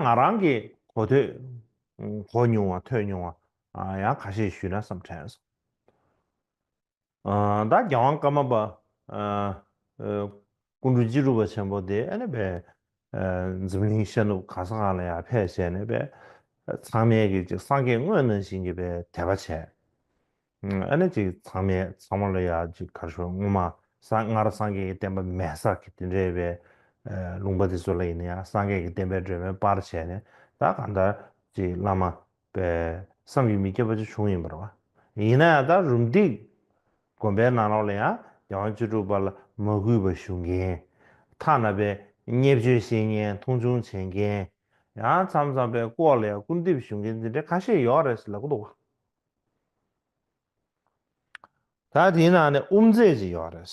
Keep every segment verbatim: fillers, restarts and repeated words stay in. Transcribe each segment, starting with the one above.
ང་རང་གི་གོ་ཐོས་གོ་མྱོང་བ་ཐོས་མྱོང་བ་ཡང་ཁ་ཤས་ཞུས་ན་བསམ་དྲན་སོང་། ད་རྒྱལ་དབང་ཀརྨ་པ་ཀུན་འགྲོ་སྤྱི་སྒྲུབ་པ་ཆེན་པོ་དེ་ཨ་ནི་པས་འཛམ་གླིང་ཤར་ནུབ་གང་ས་གང་ལ་ཡང་ཕེབས་བྱས་ནས་པས་ཚང་མས་ཀྱི་ཅིག་སངས་རྒྱས་དངོས་ནང་བཞིན་གྱི་པས་དད་པ་བྱས། ཨ་ནི་ཅིག་ཚང་མས་ཚང་མ་ལ་ཡང་ཅིག་ག་རེ་ཞུ། སྔོན་མ་སྔར་སངས་རྒྱས་ཀྱི་བསྟན་པ་མེད་ས་གི་དེ་འདྲའི་པས་ལུང་པ་དེ་ཚོ་ལ་ཡིན་ན་ཡང་སངས་རྒྱས་ཀྱི་བསྟན་པའི་སྒྲོན་མེ་སྤར་བྱས་ནས་ད་གང་ལྟར་ཅིག་བླ་མ་པས་བསམ་གྱིས་མི་ཁྱབ་པ་ཅིག་བྱུང་ཡིན་པ་རེད་བ། ཡིན་ན་ཡང་ད་རུམ་བཏེག་དགོན་པའི་ནང་ལོགས་ལ་ཡང་རྒྱལ་དབང་བཅུ་དྲུག་པ་ལ་མ་གུས་པ་ཞུ་མཁན། ཐ་ན་པའི་བརྙས་བཅོས་བཤད་མཁན། མཐོང་ཆུང་བྱེད་མཁན། ཡང་མཚམས་མཚམས་པའི་ལྐོག་ལ་ཡང་སྐུར་འདེབས་ཞུ་མཁན་འདི་འདྲ་ཁ་ཤས་ཡོད་རེད་ཟེར་ལབ་ཀྱི་འདུག་བ། ད་དེའི་ནང་ནས་དབུ་མཛད་ཅིག་ཡོད་རེད།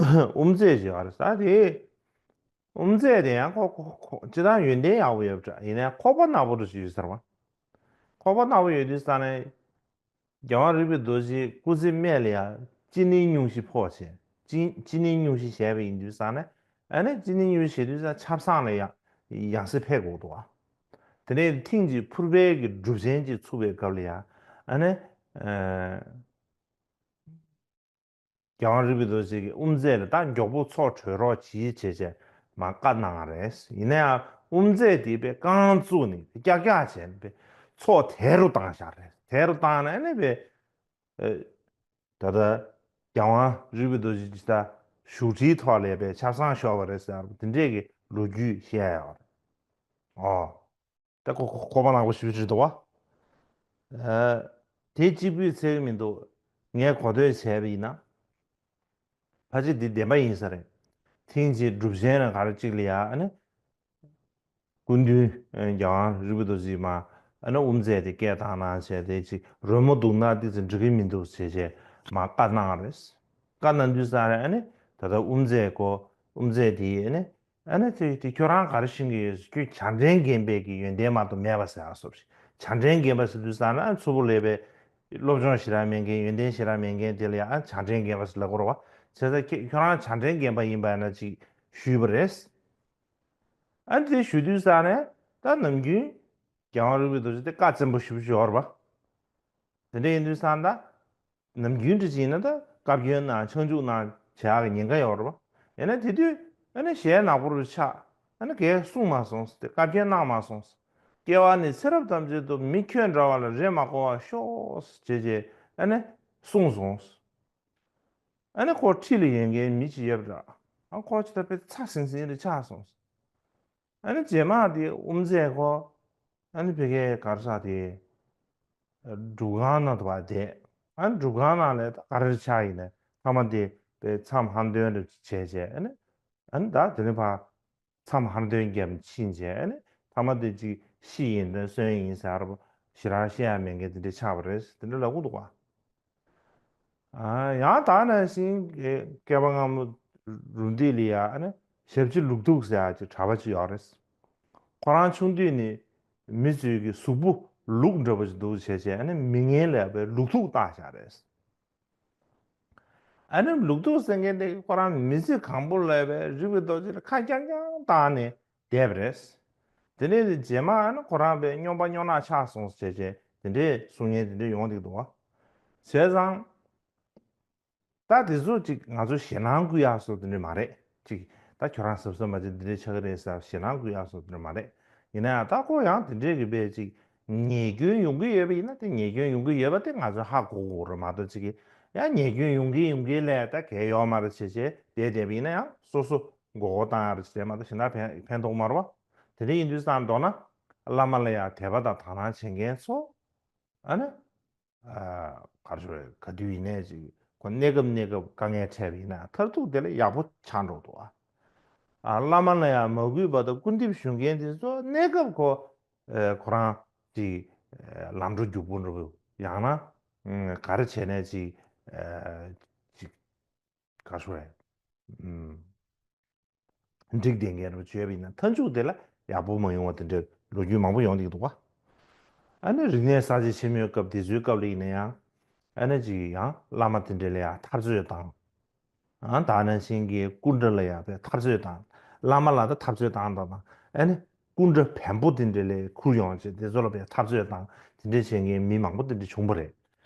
དབུ་མཛད་ཅིག་ཡོད་རེད། ད་དེ་དབུ་མཛད་དེ་ཡང་ཁོ་ཁོ་ཁོ་སྤྱིར་བཏང་ཡོན་ཏན་ཡག་པོ་ཡོད་པ་འདྲ། ཡིན་ནའི་ཁོག་པ་ནག་པོ་རུ་ཞིག་ཡོད་ཟེར་བ། ཁོག་པ་ནག་པོ་ཡོད་དུས་ཙང་ནས། རྒྱལ་དབང་རིག་པའི་རྡོ་རྗེའི་སྐུ་ཚེ་སྨད་ལ་ཡང་ཅི་ནས་སྙུང་གཞི་ཕོག་བྱས། ཅི་ཅི་ནས་སྙུང་གཞི་བྱས་པ་ཡིན་དུས་ཙང་ནས། ཨ་ནི་ཅི་ནས་སྙུང་གཞི་བྱེད་དུས་ཙང་ཆབ་གསང་ལ་ཡང་ཡང་སེ་ཕེབས་དགོས་འདུག་བ། དེ་ནས་ཐེངས་གཅིག་ཕུར་པའི་གི་སྒྲུབ་ཆེན་གཅིག་ཚུགས་པའི་སྐབས་ལ་ཡང་ཨ་ནི། རྒྱལ་དབང་རིག་པའི་རྡོ་རྗེ་གིས་དབུ་མཛད་ལ་ད་མགྱོགས་པོ་ཚོགས་གྲོལ་རོགས་གྱིས་བྱས་བྱས་མར་བཀའ་གནང་བ་རེད། ཡིན་ན་ཡང་དབུ་མཛད་དེ་པས་རྐང་བཙུགས་ནས་ཀྱག་ཀྱག་བྱས་ནས་པས་ཚོགས་དལ་རུ་བཏང་བཞག་རེད། དལ་རུ་བཏང་ནས་ཨ་ནི་པས་ད་ལྟ་རྒྱལ་དབང་རིག་པའི་རྡོ་རྗེ་ཇི་ལྟར་བཞུགས་ཁྲིའི་ཐོག་ལ་པས་ཆབ་གསང་ཤོར་བ་རེད་ཟེར་བ་དེ་འདྲས་ཀྱི་ལོ་རྒྱུས་བཤད་ཡོད་རེད། ཨོ། ད་ཁོ་ཁོ་ཁོ་པ་ནག་པོ་ཞིག་བྱེད་འདུག་བ། ཨ། དེ་གཅིག་པུས་ཚད་ཀྱི་མི་འདུག། ངས་གོ་ཐོས་བྱས་པ་ཡིན་ན། ཕལ་ཆེར་འདི་བདེན་པ་ཡིན་ས་རེད། ཐེངས་གཅིག་སྒྲུབ་ཆེན་ལ་ག་རེ་གཅིག་ལ་ཡ་ཨ་ནི། སྐུ་མདུན་རྒྱལ་དབང་རིག་པའི་རྡོ་རྗེ་མ་ཨ་ནི་དབུ་མཛད་དེ་སྐད་བཏང་གནང་བྱས་དེ་གཅིག་རོལ་མོ་བརྡུང་ན་ཏི་ཙི་འགྲིག་གི་མི་འདུག་བྱས་བྱས་མ་བཀའ་གནང་རེད། བཀའ་གནང་དུས་ས་རེད་ཨ་ནི་ད་ལྟ་དབུ་མཛད་གོ་དབུ་མཛད་དེ་ཨ་ནི། ཨ་ནི་དེ་དེ་ཁྱོད་རང་ག་རེ་ཤེས་ཀྱི་ཡོད། ཁྱོད་བྱ་འདྲེན་རྒན་པའི་གི་ཡོན་ཏན་མ་གཏོགས་མེད་པ་ཟེར་ཨ་སོབ་ཞིག། བྱ་འདྲེན་རྒན་པ་ཟེར་དུས་ཙང་ན་མཚུར་ཕུ་ལས་པའི་སློབ་སྦྱོང་ཞེ་དྲག་མེད་མཁན་ཡོན་ཏན་ཞེ་དྲག་མེད་མཁན་དེ་ལ་ཡང་ཨ་བྱ་འདྲེན་རྒན་པ་ཟེར་ལབ་དགོས་རེད་བ། བྱས་ཙང་ཁྱེད་ཁྱོད་རང་བྱ་འདྲེན་རྒན་པ་ཡིན་པ་ཡིན་ན་ཅིག་ཞུས་པ་རེད། ཨ་ནི་དེ་ཞུ་དུས་ཙང་ནས་ད་ནམ་རྒྱུན་རྒྱལ་དབང་རིག་པའི་རྡོ་རྗེ་དེ་བཀའ་བཙན་པོ་ཞེ་པོ་ཞིག་ཡོད་རེད་བ། དེ་འདྲ་ཡིན་དུས་ཙང་ད། ནམ་རྒྱུན་འདྲ་ཅིག་ཡིན་ན་ད་བཀའ་བཀྱོན་གནང་ཕྱག་འཇུག་གནང་བྱེད་ཡག་གི་ཉེན་ཁ་ཡོད་རེད་བ། ཡིན་ན་དེ་དུས་ཨ་ནི་ཞལ་ནག་པོ་རུ་ཆགས། ཨ་ནི་གས་གསུངས་མ་སོང་ཟེར་ཏེ་བཀའ་བཀྱོན་གནང་མ་སོང་ཟེར། སྐྱེ་བ་ནས་ཚེ་རབས་ཐམས་ཅད་དུ་མི་ཁྱོད་འདྲ་བ་ལ་རེ་མ་དགོས་པར་ཤོག་ཟེར་བྱས་བྱས་ཨ་ནི་གསུངས་སོང་ཟེར། ཨ་ནི་ཁོ་འཁྲིས་ལ་ཡོད་མཁན་མི་ཅིག་ཡོད་པ་འདྲ། ཨ་ཁོ་ཅི་ད་དཔེ་ཚ་ཟིང་ཟིང་རེ་ཆགས་སོང་ཟེར། ཨ་ནི་རྗེས་མ་དེ་དབུ་མཛད་ཁོ། ཨ་ནི་ཕ་གིའི་ག་རེ་ཟེར་དེ། སྒྲུབ་ཁང་ནང་དུ་བ་བསྡད། ཨ་ནི་སྒྲུབ་ཁང་ནང་ལ་ད་ག་རེ་ཆགས་ཡིན་ན་ཐ་མ་དེ་པའི་མཚམས་ཧར་འདོན་རེ་བྱས་བྱས་ཨ་ནི། ཨ་ནི་ད་དེ་ནས་ཕར་མཚམས་ཧར་འདོན་རྒྱབ་ཕྱིན་བྱས་ཨ་ནི་ཐ་མ་དེ་ཅིག་ཤི་ཡིན་ད་གསོན་ཡིན་ཟེར་བ་ཞེ་དྲག་བཤད་ཡ་མེད་མཁན་དེ་འདྲ་ཆགས་པ་རེད་དེ་འདྲ་ལབ་ཀྱི་འདུག་བ། ཡང་ད་ནང་བཞིན་བསྐལ་པ་སྔ་མོ་རུ་འདི་ལ་ཡ་ཨ་ནི་ཞབས་ཕྱི་ལུག་ཐུག་ཟེར་ཡ་ཅིག་གྲྭ་པ་ཅིག་ཡོད་རེད། ཁོ་རང་ཆུང་དུས་ནས་མི་ཚོས་ཀྱི་གཟུགས་པོ་ལུག་འདྲ་པོ་ཅིག་འདུག་བྱས་བྱས་ཨ་ནི་མི་ངན་ལ་ཡ་པའི་ལུག་ཐུག་བཏགས་བཞག་རེད། ཨ་ནི་ལུག་ཐུག་ཟེར་མཁན་དེ་ཁོ་རང་མི་ཚེ་གང་པོ་ལ་ཡ་པའི་རིག་པའི་རྡོ་རྗེ་ལ་ཁ་རྐྱང་རྐྱང་བཏགས་ནས་བསྡད་པ་རེད། དེ་ནས་རྗེས་མ་ཨ་ནི་ཁོ་རང་པའི་སྨྱོན་པ་སྨྱོ་ནག་ཆགས་སོང་ཟེར་བྱས་བྱས་དེ་འདྲས་གསུང་མཁན་དེ་འདྲས་ཡོང་གི་འདུག་བ། བྱས་ཙང་། ད་དེ་ཚོ་ཅིག་ང་ཚོ་ཞེད་སྣང་སྐུལ་ཡག་བཟོ་དེ་འདྲ་མ་རེད། ཅིག་ད་ཁྱོད་རང་གཟབ་གཟབ་མ་བྱེད་འདི་འདྲ་ཆགས་ཀྱི་རེད་ཟེར་ཞེད་སྣང་སྐུལ་ཡག་བཟོ་དེ་འདྲ་མ་རེད། ཡིན་ན་ཡང་ད་ཁོ་ཡང་དེ་འདྲས་ཀྱི་དཔེ་ཅིག་ཉེས་སྐྱོན་ཡོང་གི་ཡོད་པ་ཡིན་ན་དེ་ཉེས་སྐྱོན་ཡོང་གི་ཡོད་པ་དེ་ང་ཚོས་ཧ་གོ་དགོས་རེད་མ་གཏོགས་ཅིག་གི་ཡང་ཉེས་སྐྱོན་ཡོང་གི་ཡོང་གི་ལས་ད་གལ་ཡོད་མ་རེད་བྱས་བྱས་བསྡད་བསྡད་པ་ཡིན་ན་ཡང་སོ་སོ་མགོ་སྐོར་བཏང་ཡག་རེད་བྱས་མ་གཏོགས་ཞེ་དྲག་ཕན་ཕན་ཐོགས་མ་རེད་བ། དེ་འདྲ་ཡིན་དུས་ཙང་མདོར་ན་བླ་མ་ལ་ཡང་དད་པ་དང་དག་སྣང་བྱེད་མཁན་ཚོ་ཨ་ནི། ག་རེ་ཞུ་རེད་ག་དུས་ཡིན་ནའི་ཅིག་ཁོ་གནས་སྐབས་གནས་སྐབས་དཀའ་ངལ་འཕྲད་པ་ཡིན་ན་མཐར་ཐུག་དེ་ལ་ཡག་པོ་ཆགས་འགྲོ་འདུག་ཨ། བླ་མ་ལ་ཡང་མ་གུས་པ་དང་སྐུར་འདེབས་ཞུ་མཁན་དེ་ཚོ་གནས་སྐབས་ཁོ་ཁོ་རང་ཅིག་ལམ་འགྲོ་རྒྱུག་པོ་འགྲོ་ཡང་ན་ག་རེ་བྱས་ནས་ཅིག་ཅིག་ག་རེ་ཞུ་རེད། འགྲིག་བསྡད་མཁན་རུ་བརྗོད་པ་ཡིན་ན་མཐའ་མཇུག་དེ་ལ་ཡག་པོ་མ་ཡོང་བ་དེ་འདྲའི་ལོ་རྒྱུས་མང་པོ་ཡོང་བསྡད་འདུག་བ། ཨ་ནི་རིག་གནས་གསར་བརྗེ་ཆེན་མོའི་སྐབས་དེ་ཚོའི་སྐབས་ལ་ཡིན་ན་ཡང་ཨ་ནི་ཅིག་ཡང་བླ་མ་དེ་འདྲ་ལ་ཡང་འཐབ་རྩོད་བཏང་། ཨ་ད་ནང་བཞིན་གྱི་སྐུ་འདྲ་ལ་ཡང་པའི་འཐབ་རྩོད་བཏང་། བླ་མ་ལ་ད་འཐབ་རྩོད་བཏང་དང་དང་ཨ་ནི་ སྐུ་འདྲ་བེམ་པོ་དེ་འདྲ་ལས་ཁུར་ཡོང་བྱས་དེ་ཚོ་ལ་དཔེ་འཐབ་རྩོད་དང་དེ་འདྲ་བྱེད་མཁན་མི་མང་པོ་དེ་འདྲ་བྱུང་བ་རེད།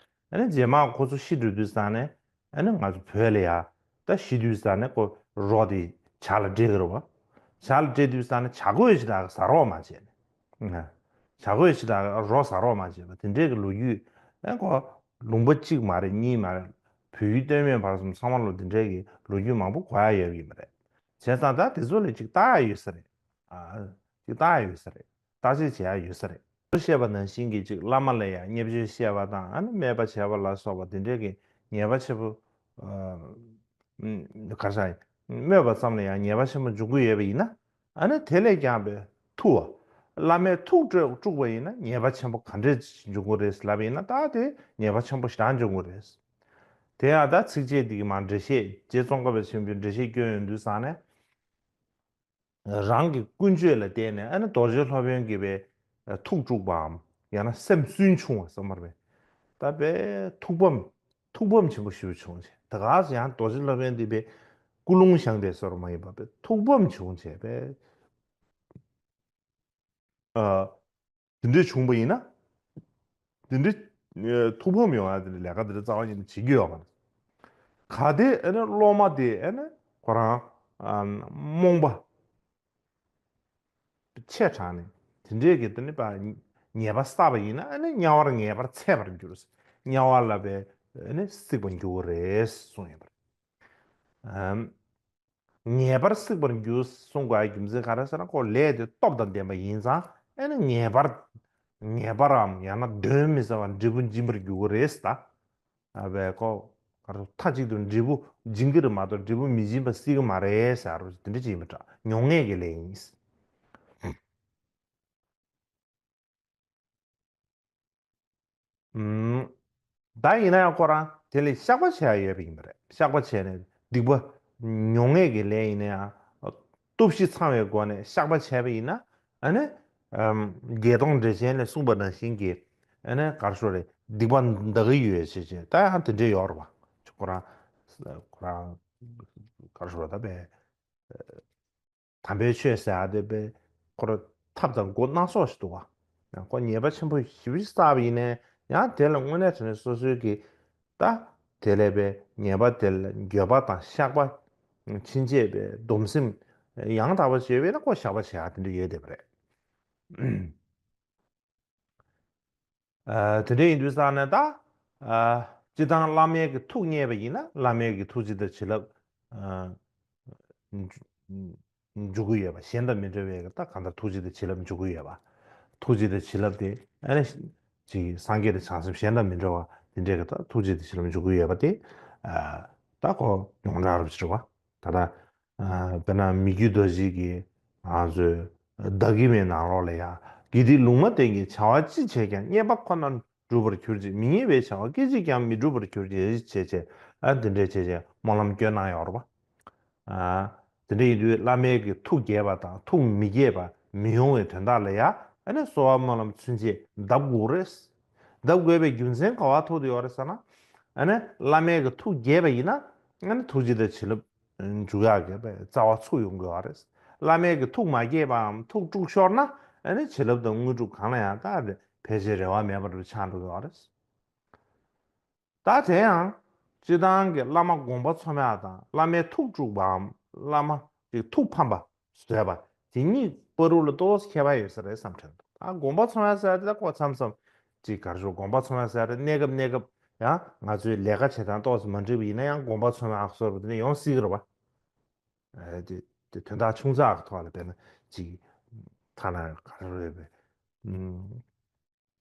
ཨ་ནི་རྗེས་མ་ཁོ་ཚོ་ཤི་འགྲོ་དུས་ཙང་ནས་ཨ་ནི་ང་ཚོ་བོད་ལ་ཡ་ད་ཤི་དུས་ཙང་ནས་ཁོ་རོ་དེ་བྱ་ལ་སྤྲད་ཀྱི་རེད་བ། བྱ་ལ་སྤྲད་དུས་ཙང་ནས་བྱ་རྒོད་ཅིག་དག་ཟ་རོགས་མ་བྱས་ནས། བྱ་རྒོད་ཅིག་དག་རོ་ཟ་རོགས་མ་བྱས་པ་དེ་འདྲས་ཀྱི་ལོ་རྒྱུས་ཨེ་ཁོ་ལུང་པ་གཅིག་མ་རེད་གཉིས་མ་རེད། བོད་ཡུལ་སྟོད་སྨད་བར་གསུམ་ཚང་མ་ལོ་དེ་འདྲས་ཀྱི་ལོ་རྒྱུས་མང་པོ་གོ་ཡ་ཡོད་ཀྱི་མ་རེད། བྱས་ཙང་ད་དེ་ཚོ་ལ་ཅིག་བལྟ་ཡ་ཡོད་ས་རེད། ཨ་ཅིག་བལྟ་ཡ་ཡོད་ས་རེད། བརྟག་དཔྱད་བྱེད་ཡ་ཡོད་ས་རེད། བཤད་པ་ནང་བཞིན་གྱི་ཅིག་བླ་མ་ལ་ཡང་བརྙས་བཅོས་བཤད་པ་དང་ཨ་ནི་སྨད་པ་བྱས་པ་ལ་སོགས་པ་དེ་འདྲས་ཀྱི་ཉེས་པ་ཆེན་པོ་ག་རེ་ཟེར་སྨོད་པ་ཙམ་ལ་ཡང་ཉེས་པ་ཆེན་པོ་འབྱུང་གི་ཡོད་པ་ཡིན་ན། ཨ་ནི་དེ་ལས་ཀྱང་པའི་ཐུག་པ། བླ་མས་ཐུགས་དཀྲུགས་པ་ཡིན་ན་ཉེས་པ་ཆེན་པོ་ག་འདྲས་འབྱུང་གི་རེད་ལབ་ཡིན་ན་ད་དེ་ཉེས་པ་ཆེན་པོ་ཞེ་དྲག་འབྱུང་གི་རེད། དེ་ཡང་ད་ཚིགས་བཅད་འདི་གི་མར་འགྲེལ་བཤད་རྗེ་ཙོང་ཁ་པ་ཆེན་པོས་འགྲེལ་བཤད་བསྐྱོན་ཡོང་དུས་ཙང་ནས། རང་གི་ཀུན་སྤྱོད་ལ་བརྟེན་ནས་ཨ་ནི་རྡོ་རྗེ་སློབ་དཔོན་གྱིས་པའི་ཐུགས་དཀྲུགས་པའམ་ཡང་ན་སེམས་སུན་ཕྱུང་བ་ཙམ་པར་བས་ད་པའི་ཐུགས་ཕམ་ཐུགས་ཕམ་ཆེན་པོ་ཞེ་པོ་བྱུང་ཆེ་ད་ག་ཡང་རྡོ་རྗེ་སློབ་དཔོན་འདི་པའི་ཀུན་སློང་བཞེངས་པའི་བཟོ་འདྲ་མ་ཡིན་པ་པའི་ཐུགས་ཕམ་བྱུང་ཆེ་པའི། དེ་འདྲས་བྱུང་བ་ཡིན་ན། དེ་འདྲས་ཐུགས་ཕམ་ཡོང་ཡ་དེ་འདྲས་ལས་ཀ་དེ་འདྲས་རྩ་བ་ཉིད་ནས་བྱེད་རྒྱུ་ཡོད་མ་རེད། གལ་ཏེ་ཨ་ནི་སློབ་མ་དེ་ཨ་ནི་ཁོ་རང་རྨོངས་པ་ཆེ་དྲགས་ནས་དེ་འདྲས་ཀྱི་དེ་ནི་པ་ཉེས་པ་བསགས་པ་ཡིན་ན་ཨ་ནི་དམྱལ་བར་ངེས་པར་འཚེད་པར་འགྱུར། དམྱལ་བ་ལ་པའི་ཨ་ནི་སྲེག་པར་འགྱུར་བ་རེད་གསུངས་ཡོད་པ་རེད། ངེས་པར་སྲེག་པར་འགྱུར་གསུང་དགོས་ཡ་རྒྱུ་མཚན་ག་རེ་ཟེར་ན་ཁོ་ལས་དེ་སྟོབས་དང་ལྡན་པ་ཡིན་ཙང་ཨེ་ནི་ངེས་པར་ངེས་པར་རམ་ཡང་ན་གདོན་མི་ཟ་བར་འབྲས་བུ་འབྱིན་པར་འགྱུར་གི་རེད་ཟེར་ད། ཨ་བས་ཁོ་ག་རེ་མཐའ་གཅིག་ཏུ་འབྲས་བུ་འབྱིན་གྱི་རེད་མ་གཏོགས་འབྲས་བུ་མི་འབྱིན་པ་སྲིད་ཀྱི་མ་རེད་ཟེར་རོ་དེ་འདྲ་ཅིག་ཡིན་པ་འདྲ་མྱོང་ངེས་ཀྱི་ལས་ཡིན། ཨུམ། ད་ཡིན་ན་ཡང་ཁོ་རང་དེ་ལས་བཤགས་པ་བྱེད་ཡ་ཡོད་པ་ཡིན་པ་རེད། བཤགས་པ་བྱས་ནས་སྡིག་པ་མྱོང་ངེས་ཀྱི་ལས་ཡིན་ན་ཡང་སྟོབས་བཞི་ཚང་བའི་སྒོ་ནས་བཤགས་པ་བྱས་པ་ཡིན་ན་ཨ་ནི་ཨམ། བརྒྱད་སྟོང་འགྲེལ་ཆེན་ལས་གསུངས་པ་ནང་བཞིན་གྱི་ཨ་ནི་ག་རེ་ཞུ་རེད་སྡིག་པ་འདག་གི་ཡོད་ཅེས་བྱས་ད་ཡང་དེ་འདྲས་ཡོད་རེད་བ། ཁོ་རང་ཁོ་རང་ག་རེ་ཞུ་རེད་ད་པས། དམ་པའི་ཆོས་ཟེར་ཡ་དེ་པས་ཁོ་ར་ཐབས་དང་སྒོ་སྣ་ཚོགས་ཤིག་འདུག་བ། ཡང་ཁོ་ཉེས་པ་ཆེན་པོ་ཞེ་པོ་ཞིག་བསགས་པ་ཡིན་ནའི་ཡང་དེ་ལ་དངོས་གནས་དྲང་གནས་སོ་སོའི་གི་ད་དེ་ལས་པས་ཉེས་པ་དེ་ལ་འགྱོད་པ་དང་བཤགས་པ་ཕྱིན་ཆད་པས་སྡོམ་སེམས་ཡང་དག་པ་བྱས་པས་ན་ཁོ་བཤགས་པ་བྱེད་ཡ་དེ་འདྲ་ཡོད་བསྡད་པ་རེད། ཨ། དེ་འདྲ་ཡིན་དུས་ཙང་ནས་ད། ཨ། སྤྱིར་བཏང་བླ་མའི་གི་ཐུགས་མཉེས་པ་ཡིན་ན་བླ་མའི་གི་ཐུགས་རྗེ་དང་བྱིན་རླབས། ཨ། འཇུ་འཇུག་གི་ཡོད་པ་གཞན་དང་མི་འདྲ་བའི་གི་ད་གང་ལྟར་ཐུགས་རྗེ་དང་བྱིན་རླབས་འཇུག་གི་ཡོད་པ། ཐུགས་རྗེ་དང་བྱིན་རླབས་དེ་ཨ་ནི་ཅིག་སངས་རྒྱས་དང་བྱང་སེམས་གཞན་དང་མི་འདྲ་བ་དེ་འདྲའི་གི་ད་ཐུགས་རྗེ་དང་བྱིན་རླབས་འཇུག་གི་ཡོད་པ་དེ། ཨ། ད་ཁོ་ཡོངས་གྲགས་རབ་ཕྱིར་བ། ད་ལྟ། ཨ། དཔེར་ན་མི་བསྐྱོད་རྡོ་རྗེ་གིས་ང་ཚོའི་བདག་གི་མའི་ནང་ལོགས་ལ་ཡང་། དགེ་སྡིག་ལུང་མ་བསྟན་གྱི་བྱ་བ་ཅི་བྱས་ཀྱང་། རྙེད་པ་ཁོ་ནར་གྲུབ་པར་གྱུར་ཅིག་མི་རྙེད་པའི་བྱ་བ་སྐད་ཅིག་ཀྱང་མི་འགྲུབ་པར་གྱུར་ཅིག་བྱས་བྱས་ཨ་འདི་འདྲས་བྱས་བྱས་སྨོན་ལམ་སྐྱོན་གནང་ཡོད་རེད་པ། ཨ། དེ་འདྲ་ཡིན་དུས་བླ་མའི་གི་ཐུགས་དགྱེས་པ་དང་ཐུགས་མི་དགྱེས་པ་མི་ཡོང་བའི་དོན་དག་ལ་ཡང་ཨ་ནི་གསོལ་བ་སྨོན་ལམ་ཚུན་ཆད་གདབ་དགོས་རེད། གདབ་དགོས་པའི་རྒྱུ་མཚན་ག་བ་ཐུག་དུ་ཡོད་རེད་ཟེར་ན། ཨ་ནི་བླ་མའི་གི་ཐུགས་དགྱེས་པ་ཡིན་ན་ཨ་ནི་ཐུགས་རྗེ་དང་བྱིན་རླབས་འཇུག་ཡག་གི་རྩ་བ་ཚུགས་ཡོང་དགོས་པ་རེད། བླ་མའི་གི་ཐུགས་མ་དགྱེས་པའམ་ཐུགས་དཀྲུགས་ཤོར་ན་ཨ་ནི་བྱིན་རླབས་དང་དངོས་གྲུབ་གང་ལ་ཡང་ད་ཕལ་ཆེར་རེ་བ་མེད་པ་འདྲ་ཆགས་འགྲོ་གི་ཡོད་རེད། ད་དེ་ཡང་སྤྱིར་བཏང་གི་བླ་མ་དགོངས་པ་ཚོམ་ཡག་དང་བླ་མའི་ཐུགས་དཀྲུགས་པའམ་བླ་མ་གི་ཐུགས་ཕམ་པ་བཟོས་པ་དེ་གཉིས་བར་དུ་ལ་ཏོག་ཙམ་ཁྱད་པར་ཡོད་ས་རེད་བསམ་དྲན་འདུག་ད་དགོངས་པ་ཚོམ་ཡག་ཟེར་ཡག་དེ་ད་ཁོ་མཚམས་མཚམས་ཅིག་ག་རེ་ཞུ་དགོངས་པ་ཚོམ་ཡག་ཟེར་ཡག་དེ་གནས་སྐབས་གནས་སྐབས་ཡང་ང་ཚོའི་ལས་ཀ་བྱེད་སྟངས་ཏོག་ཙམ་མ་འགྲིག་པ་ཡིན་ན་ཡང་དགོངས་པ་ཚོམ་ཡག་བཟོ་འདྲ་པོ་དེ་འདྲ་ཡོང་སྲིད་ཀྱི་རེད་བ། ཨ། དེ་དེ་དོན་དག་ཆུང་ཙག་གི་ཐོག་ལ་དཔེར་ན་ཅིག་ཐ་ན་ག་རེ་རེད་པས། ཨུམ།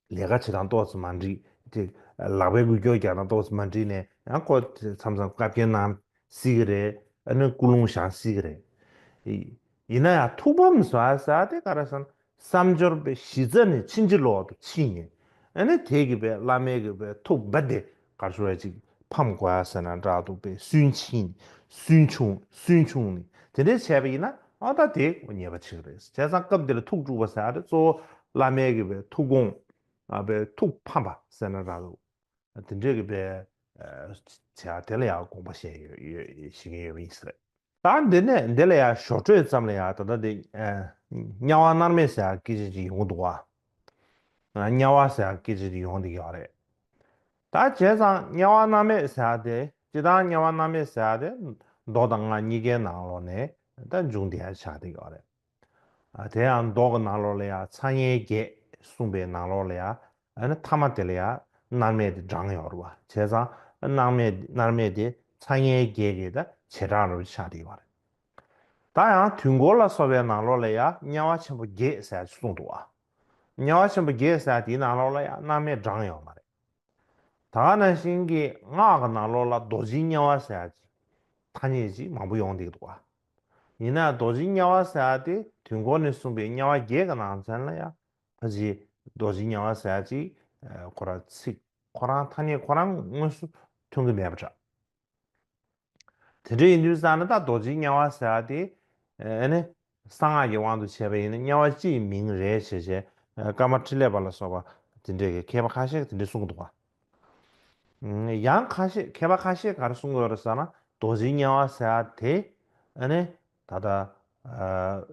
ལས་ཀ་བྱེད་སྟངས་ཏོག་ཙམ་མ་འགྲིག་དེ་ལག་པའི་འགུལ་སྐྱོད་རྒྱག་སྟངས་ཏོག་ཙམ་མ་འགྲིག་ནས་ཡང་ཁོ་མཚམས་མཚམས་བཀའ་བཀྱོན་གནང་སྲིད་ཀྱི་རེད། ཨ་ནི་ཀུན་སློང་བཞག་སྲིད་ཀྱི་རེད། ཡིན་ན་ཡང་ཐུགས་ཕམ་བཟོ་ཡག་ཟེར་ཡག་དེ་ག་རེ་ཟེར་ན་བསམ་སྦྱོར་པའི་གཞི་རྩ་ནས་ཕྱིན་ཅི་ལོག་ཏུ་ཕྱིན་ནས་ཨ་ནི་དེ་གི་པའི་བླ་མའི་གི་པའི་ཐུགས་རྦད་དེ་ག་རེ་ཞུ་བ་ཅིག་ཕམ་དགོས་ཡག་ཟེར་ན་འདྲ་འདུག་པས་སུན་ཕྱིན་སུན་ཕྱུང་སུན་ཕྱུང་ནས་དེ་འདྲས་བྱས་པ་ཡིན་ན་ཨ་ད་དེ་ཉེས་པ་ཆེ་གི་རེད། བྱས་ཙང་སྐབས་འདི་ལ་ཐུགས་དཀྲུགས་པ་ཟེར་ཡག་དེ་གཙོ་བོ་བླ་མའི་གི་པའི་ཐུགས་དགོངས། ཨ་པའི་ཐུགས་ཕམ་པ་ཟེར་ན་རག་འདུག་དེ་འདྲས་ཀྱི་པའི་བྱ་དེ་ལ་ཡང་དགོངས་པ་བཞེས་ཡོད་ཡོད་བཞེས་ཀྱི་ཡོད་པ་ཡིན་ས་རེད། ད་འདི་ནས་འདི་ལ་ཡ་ཞོར་འཕྲོས་ཙམ་ལ་ཡ་ད་ལྟ་འདི་ཨ་དམྱལ་བ་མནར་མེད་ཟེར་ཡ་སྐད་ཆ་ཅིག་ཡོང་གི་འདུག་བ། ཨ་དམྱལ་བ་ཟེར་ཡ་སྐད་ཆ་ཅིག་ཡོང་བསྡད་ཀྱི་ཡོད་རེད། ད་བྱས་ཙང་དམྱལ་བ་མནར་མེད་ཟེར་ཡ་དེ་སྤྱིར་བཏང་དམྱལ་བ་མནར་མེད་ཟེར་ཡ་དེ་མདོ་དང་སྔགས་གཉིས་ཀའི་ནང་ལོགས་ནས་ད་འབྱུང་བསྡད་ཡ་ཆགས་བསྡད་ཀྱི་ཡོད་རེད། ཨ་དེ་ཡང་མདོ་གི་ནང་ལོགས་ལ་ཡ་ཚ་དམྱལ་བརྒྱད་གསུངས་པའི་ནང་ལོགས་ལ་ཡ་ཨ་ནི་ཐ་མ་དེ་ལ་ཡ་མནར་མེད་དེ་བགྲངས་ཡོད་རེད་བ། བྱས་ཙང་མནར་མེད་མནར་མེད་དེ་ཚ་དམྱལ་བརྒྱད་ཀྱི་ད་བྱེ་བྲག་རུ་ཆགས་བསྡད་ཡོད་རེད། ད་ཡང་དུས་འཁོར་ལ་སོགས་པའི་ནང་ལོགས་ལ་ཡ་དམྱལ་བ་ཆེན་པོ་བརྒྱད་ཟེར་ཡ་ཅིག་གསུངས་འདུག་བ། དམྱལ་བ་ཆེན་པོ་བརྒྱད་ཟེར་ཡ་དེའི་ནང་ལོགས་ལ་ཡ་མནར་མེད་བགྲངས་ཡོད་མ་རེད། ད་ག་ནང་བཞིན་གྱི་སྔགས་ཀྱི་ནང་ལོགས་ལ་རྡོ་རྗེ་དམྱལ་བ་ཟེར་ཡ་ཅིག་ཐ་སྙད་ཅིག་མང་པོ་ཡོང་བསྡད་འདུག་བ། ཡིན་ན་རྡོ་རྗེ་དམྱལ་བ་ཟེར་ཡ་དེ་དུས་འཁོར་ནས་གསུངས་པའི་དམྱལ་བ་བརྒྱད་ཀྱི་ནང་ཚན་ལ་ཡང་ཕལ་ཆེར་རྡོ་རྗེ་དམྱལ་བ་ཟེར་ཡ་ཅིག་ཨ་ཁོ་རང་ཚིག་ཁོ་རང་ཐ་སྙད་ཁོ་རང་དངོས་སུ་ཐོན་གྱི་མེད་པ་འདྲ། དེ་འདྲ་ཡིན་དུས་ཙང་ན་ད་རྡོ་རྗེ་དམྱལ་བ་ཟེར་ཡ་དེ་ཨ་ནི་གསང་སྔགས་ཀྱི་དབང་དུ་བྱས་པ་ཡིན་ན་དམྱལ་བ་སྤྱིའི་མིང་རེད་ཞེས་བྱས་ཨ་ཀརྨ་ཕྲིན་ལས་པ་ལ་སོགས་པ་དེ་འདྲས་ཀྱི་མཁས་པ་ཁ་ཤས་ཀྱིས་དེ་འདྲས་གསུང་གི་འདུག་བ། ཡང་ཁ་ཤས་མཁས་པ་ཁ་ཤས་ག་རེ་གསུང་གི་ཡོད་རེད་ཟེར་ན་རྡོ་རྗེ་དམྱལ་བ་ཟེར་ཡ་དེ་ཨ་ནི་ད་ལྟ་ཨ་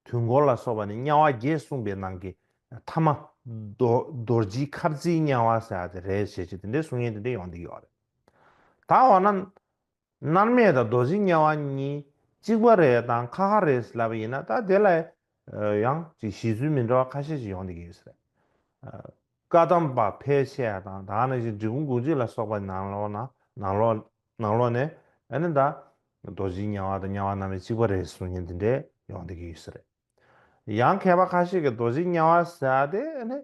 དུས་འཁོར་ལ་སོགས་པ་ནི་དམྱལ་བ་བརྒྱད་གསུངས་པའི་ནང་གི་ཐ་མ་རྡོ་རྡོ་རྗེ་ཁ་རྩེའི་དམྱལ་བ་ཟེར་ཡ་དེ་རེད་ཞེས་བྱས་དེ་འདྲའི་གསུང་མཁན་དེ་འདྲ་ཡོང་བསྡད་ཀྱི་ཡོད་རེད། ད་འོ་ན་མནར་མེད་དང་རྡོ་རྗེ་དམྱལ་བ་གཉིས་གཅིག་པ་རེད་དང་ཁ་ཁ་རེད་ལབ་པ་ཡིན་ན་ད་དེ་ལ་ཡང་ཅིག་གཞི་ཚུལ་མི་འདྲ་བ་ཁ་ཤས་ཤིག་ཡོང་བསྡད་ཀྱི་ཡོད་ས་རེད། བཀའ་གདམས་པ་ཕལ་ཆེ་བ་དང་ད་ག་ནང་བཞིན་འབྲི་གུང་དགོངས་གཅིག་ལ་སོགས་པ་ནང་ལོགས་ན་ནང་ལོགས་ནང་ལོགས་ནས་ཨ་ནི་ད་རྡོ་རྗེ་དམྱལ་བ་དང་དམྱལ་བ་མནར་མེད་གཅིག་པ་རེད་གསུང་མཁན་དེ་འདྲས་ཡོང་བསྡད་ཀྱི་ཡོད་ས་རེད། ཡང་མཁས་པ་ཁ་ཤས་ཀྱིས་རྡོ་རྗེ་དམྱལ་བ་ཟེར་ཡ་དེ་ཨ་ནི་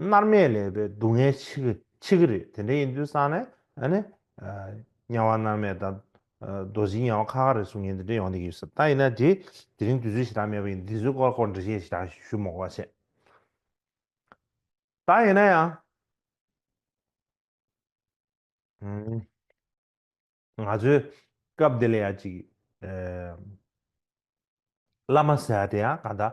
མནར་མེད་ལས་པའི་སྡུག་བསྔལ་ཆེ་གི་ཆེ་གི་རེད། དེ་འདྲ་ཡིན་དུས་ཙང་ནས་ཨ་ནི་དམྱལ་བ་མནར་མེད་དང་རྡོ་རྗེ་དམྱལ་བ་ཁ་ཁ་རེད་གསུང་མཁན་དེ་འདྲ་ཡོང་བསྡད་ཀྱི་ཡོད་ས་རེད། ད་ཡིན་ན་དེ་དེ་རིང་དུས་ཚོད་ཞེ་དྲག་མེད་པ་ཡིན་འདི་ཚོའི་སྐོར་སྐོར་འགྲེལ་བཤད་ཞེ་དྲག་ཞུ་མ་དགོས་པ་བྱས། ད་ཡིན་ན་ཡང་ང་ཚོའི་སྐབས་འདི་ལ་ཡ་ཅིག་ཨ་བླ་མ་ཟེར་ཡ་དེ་ཡང་གང་ལྟར་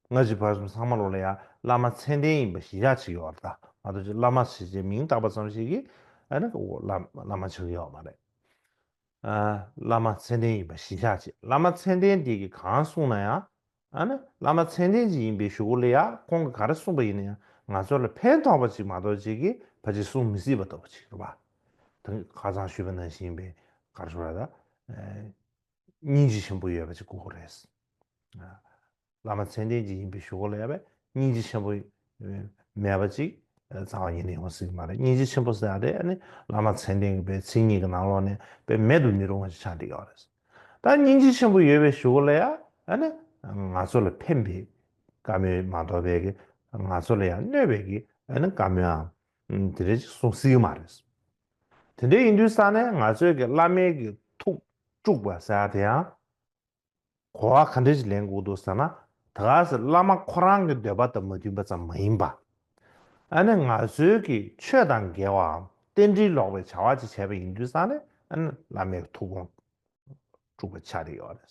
སྔ་ཕྱི་བར་གསུམ་ཚང་མ་ལོག་ལ་ཡ་བླ་མ་ཚད་ལྡན་ཡིན་པ་གཞི་བཞག་བྱེད་ཀྱི་ཡོད་རེད། ད་ང་ཚོ་ཅིག་བླ་མ་ཞེས་བྱའི་མིང་བཏགས་པ་ཙམ་ཞིག་གིས་ཨ་ནི་བླ་བླ་མ་ཆགས་ཀྱི་ཡོད་མ་རེད། ཨ་བླ་མ་ཚད་ལྡན་ཡིན་པ་གཞི་བཞག་བྱེད། བླ་མ་ཚད་ལྡན་དེ་གིས་གང་གསུངས་ན་ཡང་ཨ་ནི་བླ་མ་ཚད་ལྡན་ཅིག་ཡིན་པའི་གཞུག་གུ་ལ་ཡང་ཁོང་གིས་ག་རེ་གསུངས་པ་ཡིན་ན་ཡང་ང་ཚོ་ལ་ཕན་ཐོགས་པ་ཅིག་མ་གཏོགས་ཅིག་གིས་ཕལ་ཆེར་གསུང་མི་སྲིད་པ་ལྟ་བུ་ཅིག་རེད་པ། ད་ཁ་སང་ཞུས་པ་ནང་བཞིན་པའི་ག་རེ་ཞུ་བ་ད་སྙིང་རྗེ་ཆེན་པོ་ཡོད་པ་ཅིག་དགོས་ཀྱི་རེད། བླ་མ་ཚད་ལྡན་ཅིག་ཡིན་པའི་གཞུག་གུ་ལ་ཡང་སྙིང་རྗེ་ཆེན་པོ་མེད་པ་ཅིག་རྩ་བ་ཉིད་ནས་ཡོང་སྲིད་ཀྱི་མ་རེད། སྙིང་རྗེ་ཆེན་པོ་ཟེར་ཡ་དེ་ཨ་ནི་བླ་མ་ཚད་ལྡན་གྱི་པའི་མཚན་ཉིད་ཀྱི་ནང་ལོགས་ནས་པའི་མེད་དུ་མི་རུང་བ་ཞིག་ཆགས་བསྡད་ཡོད་རེད། ད་སྙིང་རྗེ་ཆེན་པོ་ཡོད་པའི་གཞུག་གུ་ལ་ཡང་ཨ་ནི་ང་ཚོ་ལ་ཕན་པའི་བཀའ་མོལ་མ་གཏོགས་པའི་གི་ང་ཚོ་ལ་ཡང་གནོད་པའི་གི་ཨ་ནི་བཀའ་མོལ་དེ་འདྲ་ཅིག་གསུང་སྲིད་ཀྱི་མ་རེད། དེ་འདྲ་ཡིན་དུས་ཙང་ནས་ང་ཚོས་གི་བླ་མའི་གི་ཐུགས་དཀྲུགས་པ་ཟེར་ཡ་དེ་ཡང་གོ་བ་ག་འདྲ་ཞིག་ལེན་དགོས་འདུག་ཟེར་ན། ད་ག་ཟེར་བླ་མ་ཁོ་རང་གི་འདོད་པ་དང་མ་མཐུན་པ་ཙམ་མ་ཡིན་པ། ཨ་ནི་ང་ཚོའི་གི་ཆོས་དང་འགལ་བའམ་རྟེན་འབྲེལ་ལོག་པའི་བྱ་བ་ཅིག་བྱས་པ་ཡིན་དུས་ཙང་ནས་ཨ་ནི་བླ་མའི་གི་ཐུགས་དགོངས་དཀྲུགས་པ་ཆགས་བསྡད་ཡོད་རེད།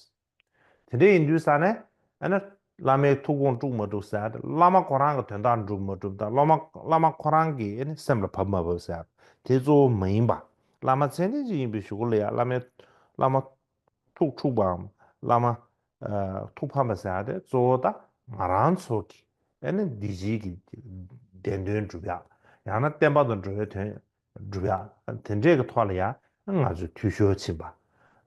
དེ་འདྲ་ཡིན་དུས་ཙང་ནས་ཨ་ནི་བླ་མའི་ཐུགས་དགོངས་དཀྲུགས་མ་དཀྲུགས་ཟེར་ཡ་དེ་བླ་མ་ཁོ་རང་གི་དོན་དག་འགྲུབ་མ་འགྲུབ་དང་བླ་མ་བླ་མ་ཁོ་རང་གི་ཨ་ནི་སེམས་ལ་བབས་མ་བབས་ཟེར་ཡ་དེ་གཙོ་བོ་མ་ཡིན་པ། བླ་མ་ཚད་ལྡན་ཅིག་ཡིན་པའི་གཞུག་གུ་ལ་ཡང་བླ་མའི་བླ་མ་ཐུགས་འཁྲུགས་པའམ་བླ་མ་ཨ་ཐུགས་ཕམ་པ་ཟེར་ཡ་དེ་གཙོ་བོ་ད་ང་རང་ཚོ་གི་ཨ་ནི་འདི་ཕྱིའི་གི་བདེན་དོན་སྒྲུབ་ཡག་ཡང་ན་བསྟན་པ་དང་འགྲོ་བའི་དོན་སྒྲུབ་ཡག་དེ་འདྲས་ཀྱི་ཐོག་ལ་ཡང་ང་ཚོས་འཐུས་ཤོར་ཕྱིན་པ།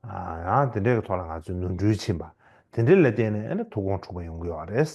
ཨ་ཡང་དེ་འདྲས་ཀྱི་ཐོག་ལ་ང་ཚོས་ནོར་འཁྲུལ་ཕྱིན་པ། དེ་འདྲས་ལ་བརྟེན་ནས་ཨ་ནི་ཐུགས་དགོངས་འཁྲུགས་པ་ཡོང་གི་ཡོད་རེད།